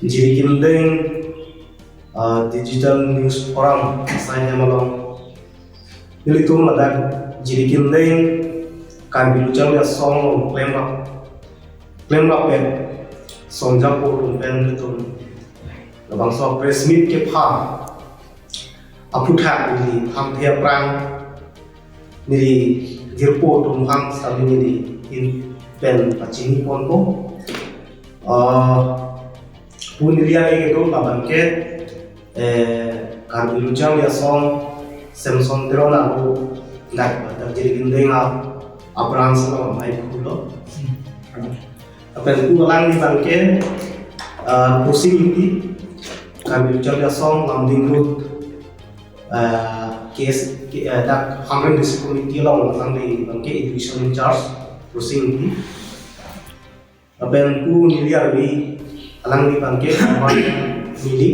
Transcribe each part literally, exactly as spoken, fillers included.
Jirikindeng, uh, Digital News Forum asai hem along nelitum ladak Jirikindeng Karbi Luchang Asong along klemrap klemrap pen songjapo atum pen nelitum labangso press meet kepha aphuthak neli thamthe aphrang neli jirpo atum aphan sitame neli ahin pen pachini ponpo. Ah, pu neli ake kedo labang ke, eh, Karbi Luchang Asong Samson Teron aro dak dak Jirikindeng a, a branch along amei pulo. Lapen pu alangli abang ke, ah, Prosing Ingti, Karbi Luchang Asong Lumding Road, ah, K S, K-, ah, dak Hamren District Committee along alangli abang ke education in charge, Prosing Ingti. Lapen pu neli arvi alangli abang ke Amar Mili,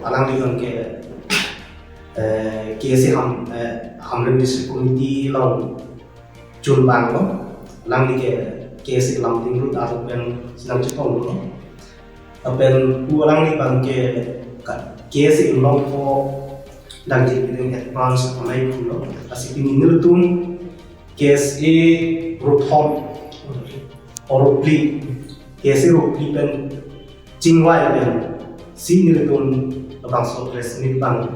alangli abang ke, eh, K S A Ham-, eh, Hamren District Committee along chunbang lo, alangli ke K S A Lumding Road atum pen chenam chetong lo. Lapen pu alangli abang ke ka-, K S A Imlongpho dak Jirikindeng head branch amei pulo. Lasi pini nelitum K S A Rothom, Ropli, K S A Ropli pen chingvai pen si nelitum labangso press meet abang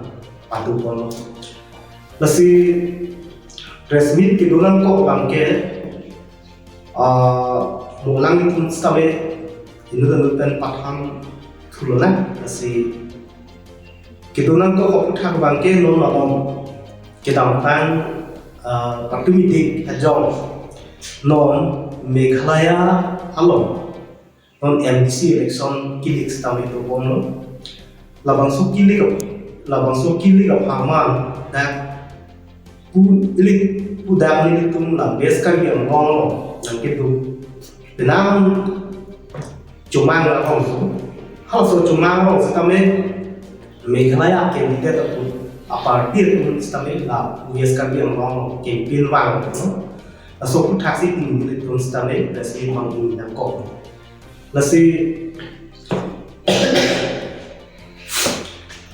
pado ponlo. Lasi press meet kedo nangkok abang ke, ah, mo alanglitum sitame inut inut pen patham thulo na, lasi kedo nangkok aphuthak abang ke non along kedamtang, ah, Pradyot Mithik Hajong non Meghalaya along non M D C election kilik sitame dobomlo. Labangso kilik ap-, labangso kilik apharman dak pu, ili pu dak nelitum la West Karbi Anglong along nangkedo penang chomang arong so. Halaso chomang arong sitame Meghalaya candidate atum, a party atum sitame la West Karbi Anglong along campaign vanglo. Laso aphuthak si pini nelitum sitame press meet abang pini nangkok. Lasi,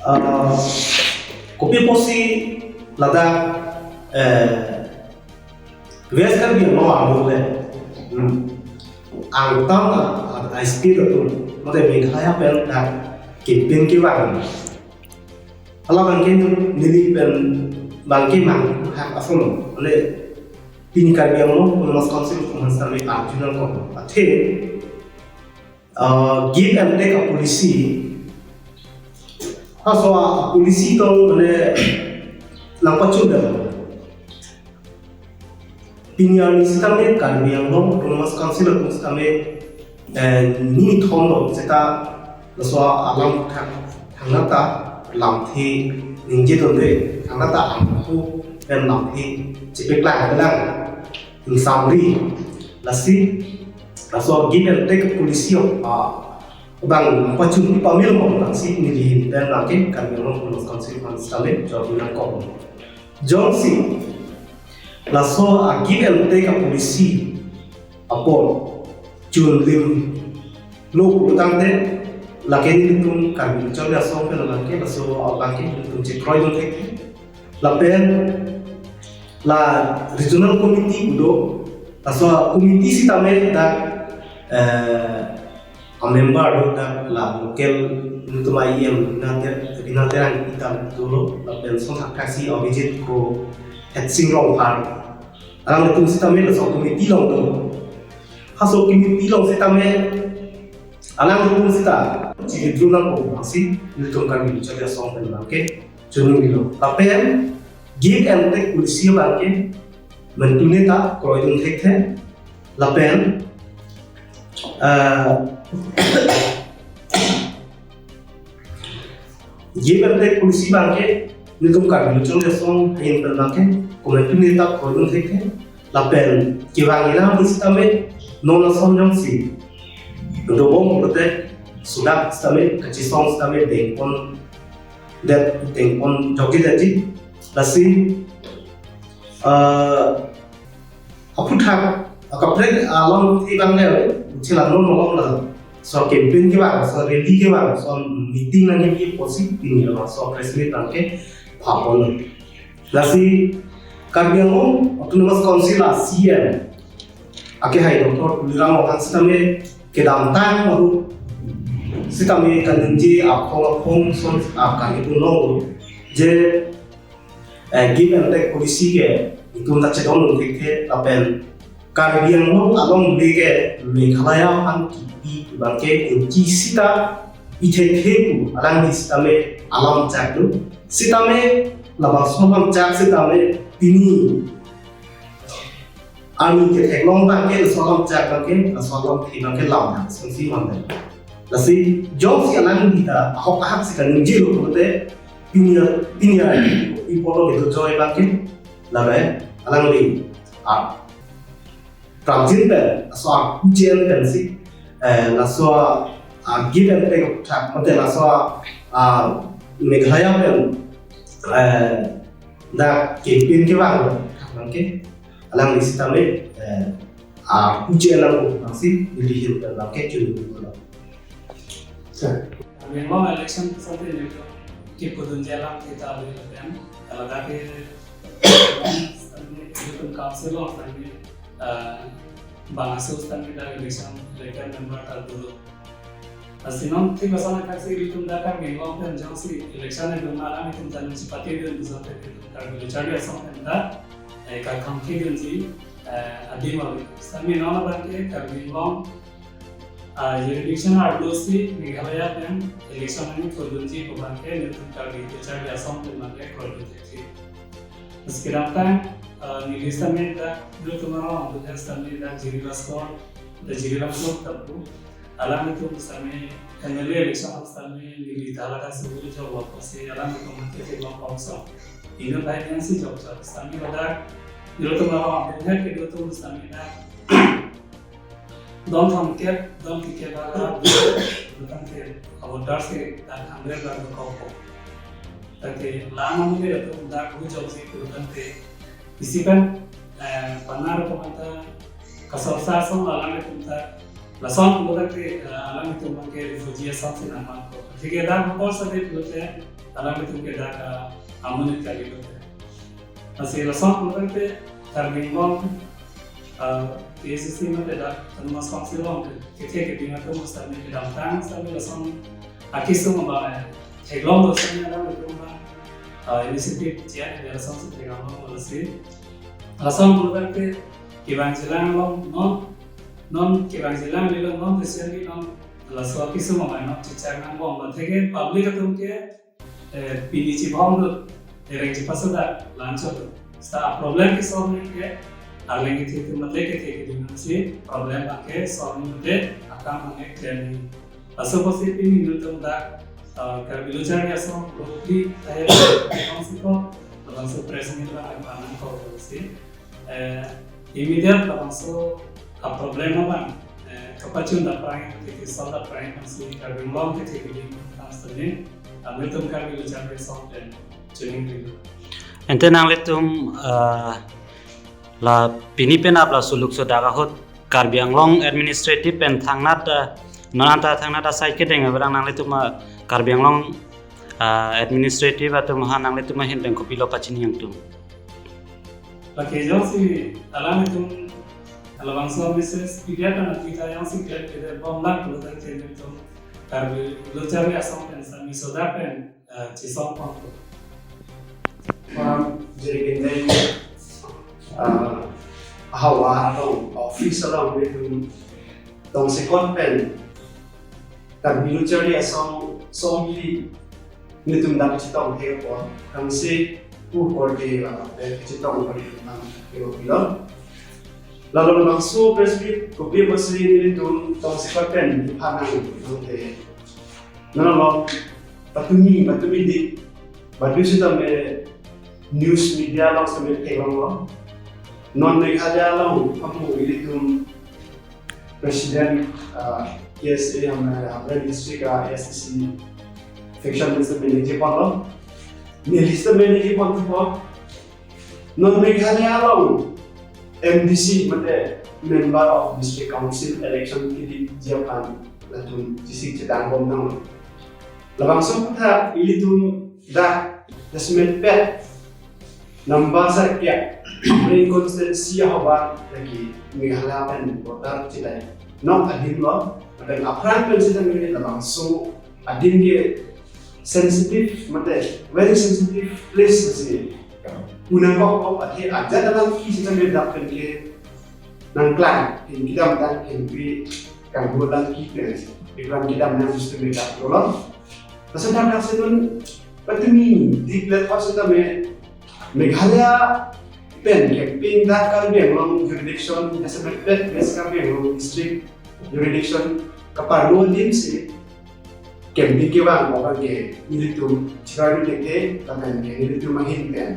ah, kopi apotsi ladak, eh, West Karbi Anglong along le, hmm, angtan a, a, a state atum, mate Meghalaya pen dak campaign kevang. Hala abang ke neli pen abang ke mang hak ason, mane pini Karbi Anglong Autonomous Council atum aphan sitame arju nangkok. Athe, ah, give and take a policy. Halaso a policy tong mane nangpachun dam. Pini arni sitame Karbi Anglong Autonomous Council atum sitame, eh, ni thom lo seta laso alam thang, thangnat ta lamthe ningje dunde, thangnat ta angku pen lamthe chepeklang kelang ingsamri. Lasi laso give and take policy of, ah, abang pachun pamil mo lasi neli pen lake Karbi Anglong Autonomous Council aphan sitame jorbi nangkok. Jongsi laso a give and take a policy apot chunlimlo pulotangte, lake nelitum Karbi Luchang Asong pen lake laso abang ke nelitum chekroidun thekthe. Lapen la regional committee pu do, laso committee sitame dak, eh, a member do dak la local nelitum I E M Rina Ter-, Rina Terang itam dolo, lapen song thak thaksi Abhijit Kro, Hetsing Rongphar. Alanglitum sitame laso committee along do. Halaso committee along sitame alanglitum sita chi withdraw nangkok abang si nelitum Karbi Luchang Asong pen abang ke chunung bilo. Lapen give and take policy abang ke mentune ta kroidun thekthe. Lapen, ah, give and take policy abang ke nelitum Karbi Luchang Asong ahin pen abang ke komentune ta kroidun thekthe. Lapen kevang ilang sitame non ason jongsi dobom pulote sudak sitame kachisong sitame dengpon det, dengpon jokji detji. Lasi, ah, aphuthak akaprek along ti abang le chila non malom la laso campaign kevang, laso rally kevang, laso meeting nangji apotsi pini laso press meet abangke phapon. Lasi Karbi Anglong Autonomous Council a C E M akehai Doctor Tuliram Ronghang sitame kedamtang baru sitame kaningje aphong aphong ason akan itu nong je, eh, give and take policy ke itum ta chedondun thekthe lapen Karbi Anglong alongle ke Meghalaya aphan kipi abangke inki sita ithekthe pu alangli sitame alam chak do. Sitame labangso alam chak sitame pini army ketheklong abangke laso alam chak abangke, laso alamthe abangke lam dak sengsi lam dak. Lasi jongsi alangli ta ahok ahak si kaningjelo pulote pini, pini ipo lo kedo joy abangke labe alangli a prapjin pen laso a kujen pensi, eh, laso a give and take attack mate laso a Meghalaya pen, eh, dak campaign kevang abangke alangli sitame, eh, a kujen lang abangsi Delhi Hill pen abangke chun lo. Sir. Karbi Anglong election sampai ni kepudun jalan kita beli lapen kalau kaki sampai itu council lo sampai, eh, bang asus sampai dari election elected member terdulu. Lasi non thik lason athak si ilitum dak Karbi Anglong pen jongsi election e dun alam itum jan chipatedun bisa pen itum Karbi Lo Charli Asong pen dak, eh, kakhangkedunji, eh, adim ave. Sami non abangke Karbi Anglong, ah, jurisdiction arlosi Meghalaya pen election nangpudunji pu abangke nelitum Karbi Lo Charli Asong pen abangke kordun thekthe. Meski damtang, eh, neli sitame dak, nelitum arong, dak sitame dak Jiribam Sor, dak Jiribam Sor tapu, alanglitum sitame M L A election sitame neli ta la dak suhu jok lo pusi alanglitum mate ke long kong song. Inut hai yang si jok jok sitame dak, nelitum arong, dak ke nelitum sitame dak don thomkep, don phlikep arat, dak ke, abo dak si dak hundred dak dokok po. Dak ke lama mungkin dak dak hu jok si dak ke, isi pen, eh, panar pemata kasar sasong alanglitum ta, lason pu dak ke, eh, alanglitum ke refugee asap si nangman ko. Jike dak motor sa de pulote, alanglitum ke dak, eh, amonit kali pulote. Lasi lason pu dak ke Karbi Anglong, eh, K A C C mate dak Autonomous Council along ke, ke, ke, ke bina tu mustami kedamtang, sami lason akisung abang, eh, theklong lo sami alanglitum abang, eh, initiative jian, eh, lason si theklong lo lasi. Lason pu dak ke kevang jilang along non, non kevang jilang lilo non, kesian di non, laso akisung abang non chichar nang bom, ba theke public atum ke, eh, pini chibom do, ereng chipasoda, lancho do. Sa problem ke solve nangji ke, arleng kethe mate kethe keding nangsi, problem abangke solve nangji mate, akam abangke clear nangji. Laso apotsi pini nelitum dak, eh, Karbi Lo Charli Asong, Rukli, Tahir, Kong Siko, laso press meet abang, eh, panang ko si. Eh, immediate labangso a problem abang, eh, kapachun dak prai, ke solve dak prai, si Karbi Anglong ke, ke, ke, tang sini, ah, nelitum Karbi Lo Charli Asong pen chuning dulu. Ante nanglitum, eh, la pini penap la suluk sodak ahut Karbi Anglong administrative pen thangnat, eh, non anta thangnat asai kedeng aberang nanglitum, eh, Karbi Anglong, eh, administrative atum ha nanglitum ahin pen kopilo pachini nangtum. Lake jongsi alanglitum, labangso message pidetang apita jongsi klet klet bom lak pulo tangte nelitum Karbi Lo Charli Asong pen sami sodak pen, eh, chisong pon ko. Pam jiri gindeng, eh, hawa along, office along nelitum tongsekot pen Karbi Lo Charli Asong song ili nelitum dak chetong thek apot, kangsi pu korte la, eh, chetong apot nelitum nang thek apot lo. Lalo labangso press meet kopi apotsi nelitum tongsekot pen iphanang nangte. Non lo, patumi, patumi di, badu sitame news media along sitame theklong lo. Non Meghalaya along amu ilitum president, ah, K S A, hamra, hamra district, ah, A S D C faction pen sitame ningje pon lo. Neli sitame ningje pon thupo. Non Meghalaya along M D C mate Member of District Council election kedipji aphan atum chesik chedang bom nang. Labangso aputhak ilitum dak jasemet pet number sar kya, Amreng constituency ahavar lake Meghalaya pen border chedai nok adim lo, lapen aphrang pen sitame labangso adim ke sensitive mate very sensitive place si. Unang kok kok athe ajat alam ki sitame dak pen ke nangklang, hin kedamtang, hin pi kanggo alam ki pen, iklan kedam nang sitame dak lolong. Lason dak dak sinun patumi declare thap sitame Meghalaya pen campaign dak Karbi Anglong jurisdiction, jasemet pet West Karbi Anglong district jurisdiction kaparlo adim si campaign kevang abang ke nelitum chikroidun thekthe, lapen ke nelitum ahin pen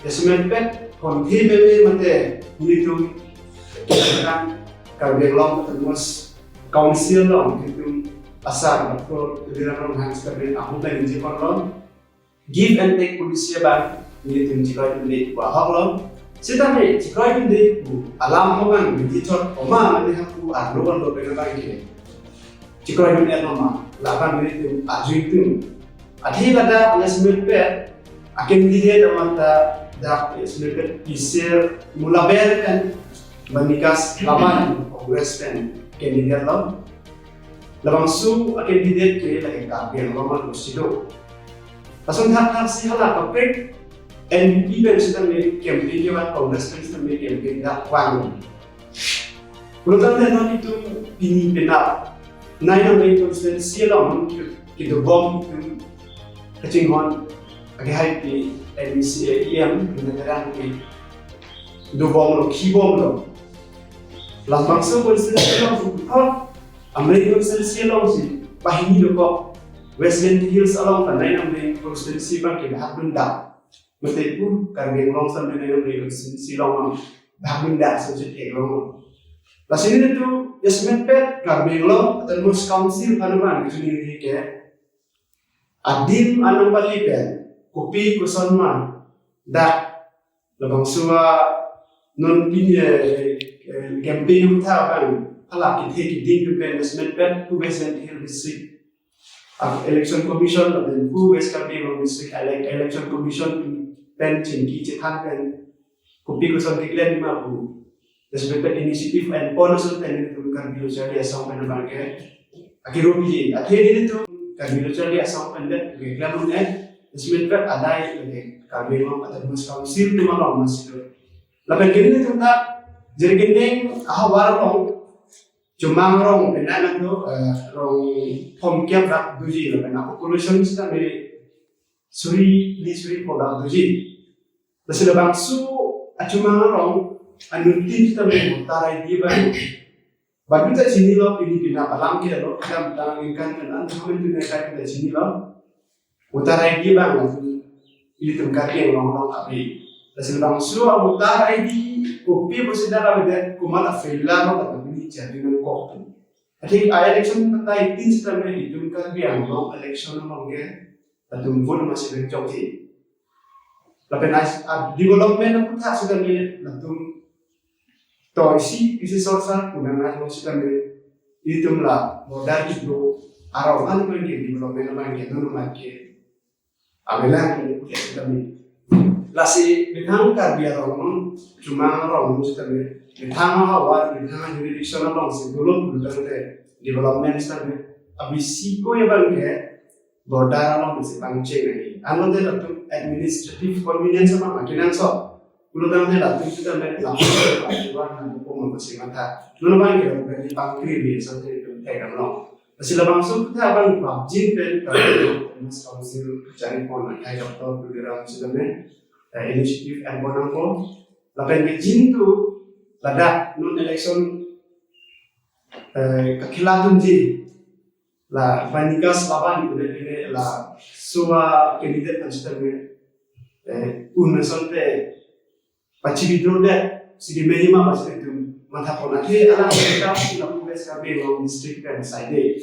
jasemet pet konthe meme mate nelitum Karbi Anglong Autonomous Council along nelitum asar Doctor Tuliram Ronghang sitame ahut pen ningje ponlo, give and take policy abang nelitum chikroidunde pu ahok lo. Sitame chikroidunde pu alam abang ningje chot oma mane hapu arlo arlo pen abang ke chikroidun-et lo ma, labang nelitum arju itum. Athe ladak jasemet pet a candidate amat ta dak jasemet pet P C R Mulaber pen Banikas Laban Congress pen candidate lo. Labangso a candidate ke lake Karbi Anglong atum si do. Lason thakthak si hala kaprek N P P pen sitame campaign kevang, Congress pen sitame campaign dak vang. Pulotangte non itum pini penap nine Amreng constituency along kedobom itum kachinghon ake hai pi M C A E M pina terang pi dobom lo, khibom lo. Labangso constituency along sukuthot Amreng constituency along si pahini dokok, West Jaintia Hills along ta nine Amreng constituency abang ke bahak dun dak. Mate pu Karbi Anglong sampai nine Amreng constituency along abang bahak dun dak so chet along. Lasi nelitum jasemet pet Karbi Anglong Autonomous Council aphan abang kechini ke adim anang pali pen kopi koson ma dak labangso a non pini, eh, eh, campaign aputhak abang hala kethe keding pen jasemet pet pu West Jaintia Hills District, ah, Election Commission lapen pu West Karbi Anglong District Ele-, Election Commission pen chingki chethan pen kopi koson keklem ma pu jasemet pet initiative and pon ason pen nelitum Karbi Lo Charli Asong pen abang ke akiro piji. Athe nelitum Karbi Lo Charli Asong pen det keklem un-e, jasemet pet adai lake Karbi Anglong Autonomous Council atum along masi do. Lapen ke nelitum dak Jirikinding ahavar along Chomang rong penang nang do, eh, rong thomkep dak doji lapen a population sitame suri phli suri pho dak doji. Lasi labangso a Chomang rong anuttin sitame voter I D abang baduta chinilo, pini pina alam ke lo, kedamtang ningkan pen an thamen tune kai ta chinilo. Voter I D abang latum ilitum Karbi Anglong along ave. Lasi labangso a voter I D kopi pusi dak avedet, komat a-failure lo latum pini charli nangkok pu. Athe a election patai tin sitame itum Karbi Anglong election along ke latum vote masi vek jok ji. Lapen a, a development aputhak sitame latum to isi isi sorsar punang nang sitame itum la border kipro arong an man ke development man ke non man ke avelang ke sitame. Lasi methang Karbi arong non, Chomang arong non sitame, methang ahavar, methang jurisdiction along si dolo pulotangte development sitame abisi ko abang ke border along si pangcheng nangji. Anlote latum administrative convenience abang akenangsot. Pulotangte latum sitame lapu lapu nang buko mo si matha. Non abang ke lapu pangkri bi sante itum thekdam long. Lasi labangso aputhak abang prapjin pen Karbi Anglong Autonomous Council kacharli pon akhai Doctor Tuliram sitame, eh, initiative and pon nangpo. Lapen ke jin tu ladak non election, eh, kakhela dunji la Banikas Laban pu ne laso a candidate aphan sitame, eh, un asonte pachibi dro det, sigi mehima pasi itum matha pon athe alang kita si lapu West Karbi Anglong district pen side.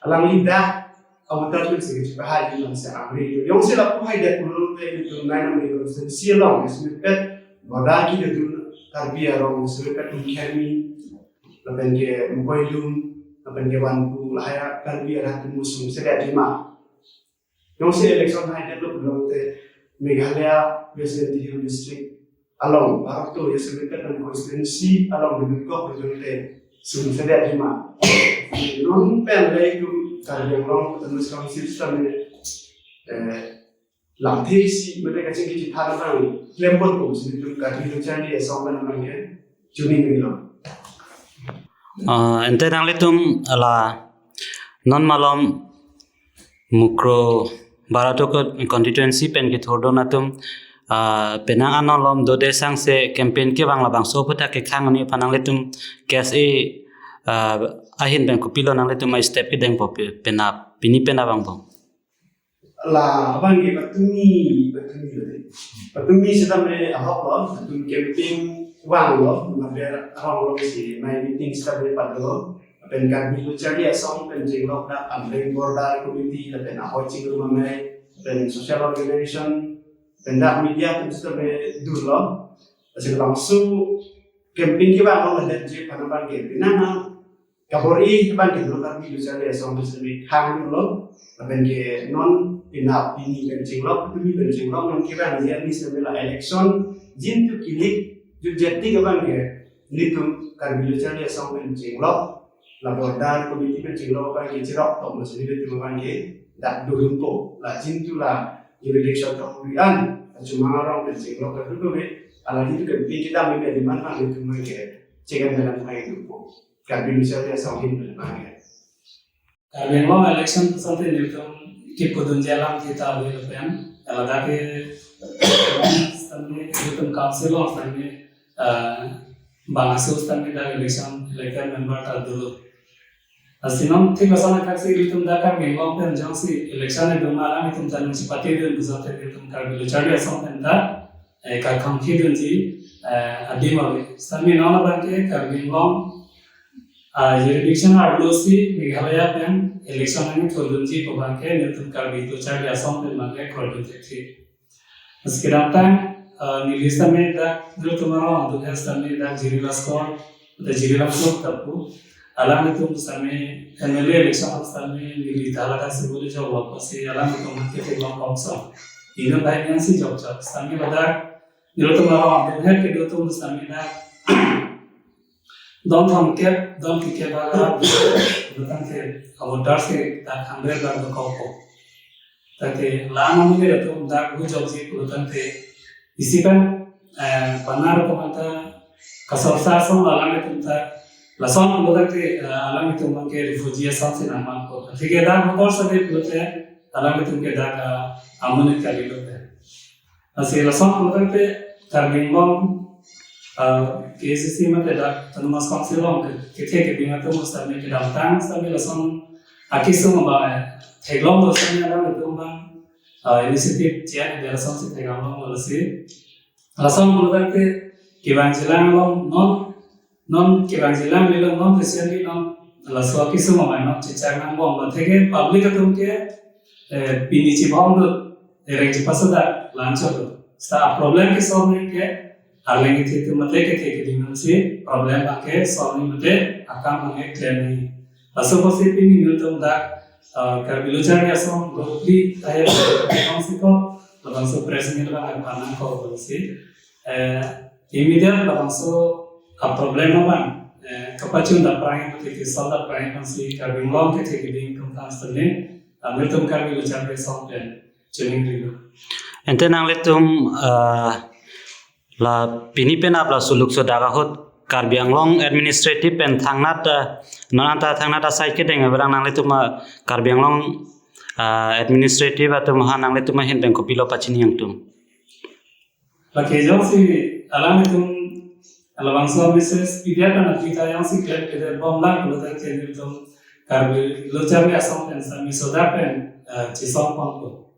Alangli dak a voter pen sigi chipahai itum si angri. Jongsi lapu haidet pulote itum nine Amreng constituency along jasemet pet border kedodun Karbi arong jasemet pet Umkhermi, lapen ke Mukoilum, lapen ke Wanphu, Lahai Karbi arat atum sumsedet ji ma. Jongsi election haidetlo pulote Meghalaya West Jaintia Hills District along Bharot to Yasometer constituency along dudukok pulote sumsedet ji ma. Non pen le itum Karbi Anglong Autonomous Council sitame, eh, lamthe isi mate kachingki chethan abang klem ponpo pusi itum Karbi Lo Charli Asong pen abangke choningri lo. Ah, ante nanglitum la non malom Mukroh Bharot to constituency pen kethurdun atum, ah, penang anon lom dode sangse campaign kevang labangso aphuthak kekhang ani aphan nanglitum K S A, ah, ahin pen kopilo nanglitum a-step kedengpo pe-, penap, pini penap angbong? La abangke patumi, patumi lo dei. Patumi sitame ahok lo, latum campaign vanglo, lapen arong lo si nai meeting sitame patlo. Lapen Karbi Lo Charli Asong pen chenglok dak Amreng Border Committee, lapen ahoi chingrum amei, lapen social organization, lapen dak media atum sitame durlo. Lasi labangso campaign kevang along ladet ji aphan abangke penang kabor-i abangke non Karbi Lo Charli Asong pen sitame khang lo, lapen ke non penap pini pen chenglok, patumi pen chenglok, non kevang ji ani sitame la election jin tu kilik jutjet tik abangke nelitum Karbi Lo Charli Asong pen chenglok, la border committee pen chenglok abangke cherok tok mas nelitum abangke dak durunpo, la jin tu la jurisdiction tok ri an, kachumang arong pen chenglok dak durunpo, ala jin tu campaign kedam me demand abang nelitum abangke chekan dalam pai dupo. Karbi Lo Charli Asong ahin pen abangke. Karbi Anglong election pusonte nelitum kipudun jalam kita ave lapen, ladak ke sitame nelitum council along sitame, eh, bang aso sitame dak election elected member ta dolo. Lasi non thik lason athak si nelitum dak Karbi Anglong pen jongsi election edo ma alanglitum ta nangchepatedun pusonte nelitum Karbi Lo Charli Asong pen ta, eh, kakhang kedunji, eh, adim ave. Sitame non abangke Karbi Anglong, ah, jurisdiction arlo si Meghalaya pen election nangthurdunji pu abangke nelitum Karbi Lo Charli Asong pen abangke kordun thekthe. Lasi kedamtang, ah, neli sitame dak nelitum arong adung sitame dak Jirila Squad, dak Jirila Club ta pu. Alanglitum sitame M L A election sitame neli ta ladak si bole jok lo pusi alanglitum ke theklong kongson. Inut bai yang si jokjok sitame ladak nelitum arong adung het kedo atum sitame dak don thomkep, don phlikep arat, lapen ke voters ke dak hundred lakh dokokpo. Tangte la-an amonit atum dak hu jokji pulo tangte isi pen, eh, panar pemata kasor sa asong alanglitum ta lason pulo tangte, eh, alanglitum abangke refugee asong si nangmanpo. Atheke dak voters ave pulote alanglitum ke dak, eh, amonit kalilo pen. Lasi lason pulo tangte Karbi Anglong, ah, K A C C mate dak Autonomous Council along ke, kethe kebing atum sitame kedamtang sitame lason akesung abang, eh, theklong do sitame alanglitum abang, ah, initiative chian de lason si theklong lo lasi. Lason pulo tangte kevang jilang along non non kevang jilang lilo non recently non laso akesung amai non chechak nangbom atheke public atum ke, eh, pini chibom do, ereng chepasodak lancho do. Sa problem ke solve nangji ke arleng kethe atum mate kethe keding nangsi problem abangke solve nangji mate akam abangke klem nangji. Laso apotsi pini nelitum dak, eh, Karbi Lo Charli Asong group li tahai kong si ko labangso press meet abang arpan nangkok pusi. Eh, immediate labangso a-problem abang, eh, kapachun dapprang mate ke-solve dapprang aphansi Karbi Anglong kethe keding atum ta sitame, ah, nelitum Karbi Lo Charli Asong pen choningrilo. Ante nanglitum, ah, la pini penap la suluk sodak ahut Karbi Anglong administrative pen thangnat, ah, non anta thangnat asai kedeng aberang nanglitum, ah, Karbi Anglong, ah, administrative atum ha nanglitum ahin pen kopilo pachini nangtum? Lake jongsi alanglitum labangso message pidetlo na kita jongsi klem pidetbomlang pulo tangte nelitum Karbi Lo Charli Asong pen sitame sodak pen, eh, chisong ponpo.